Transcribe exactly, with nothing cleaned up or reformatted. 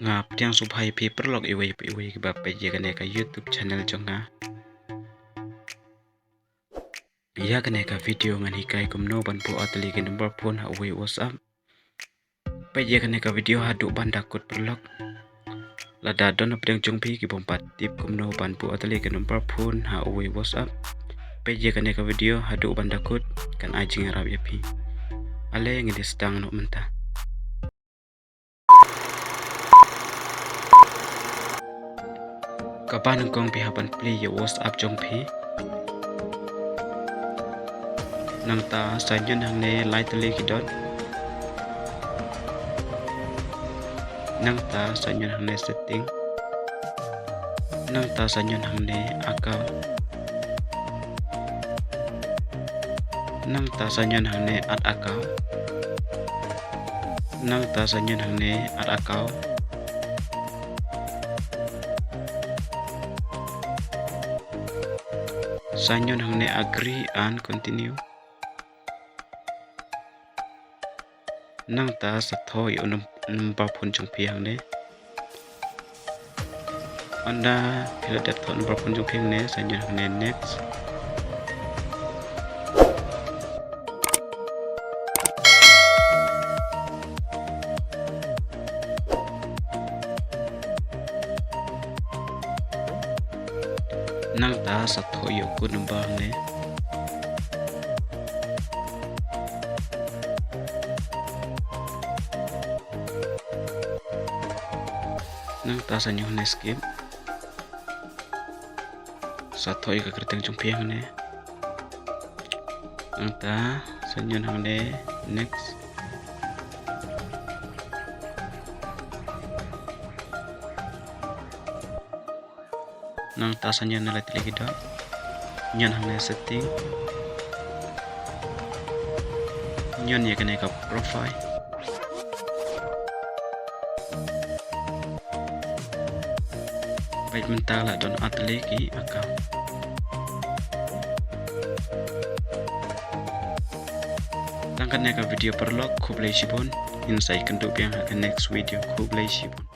Nga pdiang sngewbha ïa phi paralok iwei pa iwei kiba peit ïa kane ka YouTube channel jong nga. Ïa kane ka video ngan hikai kumno ban buh artylli ki number phone ha uwei u WhatsApp. Peit ïa kane ka video haduh ban da kut paralok. Lada don na pdeng jong phi ki bym pat tip kumno ban buh artylli ki number phone ha uwei u WhatsApp, peit ïa kane ka video haduh ban da kut, kan ai jingïarap ïa phi. Ale ngin ïa sdang noh mynta. Kaba nyngkong phi hap ban plie ïa u WhatsApp jong phi. Nangta sa ñion hangne lai tylli ki dot. Nangta sa ñion hangne setting. Nangta sa ñion hangne account. Nangta sa ñion hangne add account. Nangta sa ñion hangne add account. Sa ñion hangne agree and continue. Nangta sa thoh ïa u num-, number phone jong phi hangne. Ynda phi la dep thoh number phone jong phi hangne, sa ñion hangne next. Nangta sa thoh ïa u code number hangne. Nangta sa ñion hangne skip. Sa thoh ïa ka kyrteng jong phi hangne. Nangta sa ñion hangne next. Nangta sa ñion hangne lai tylli ki dot. Ñion hangne setting. Ñion ïa kane ka profile. Peit mynta la don artylli ki account. Tang katne ka video paralok, khublei shibun. Ngin sa ïakynduh biang ha ka next video, khublei shibun.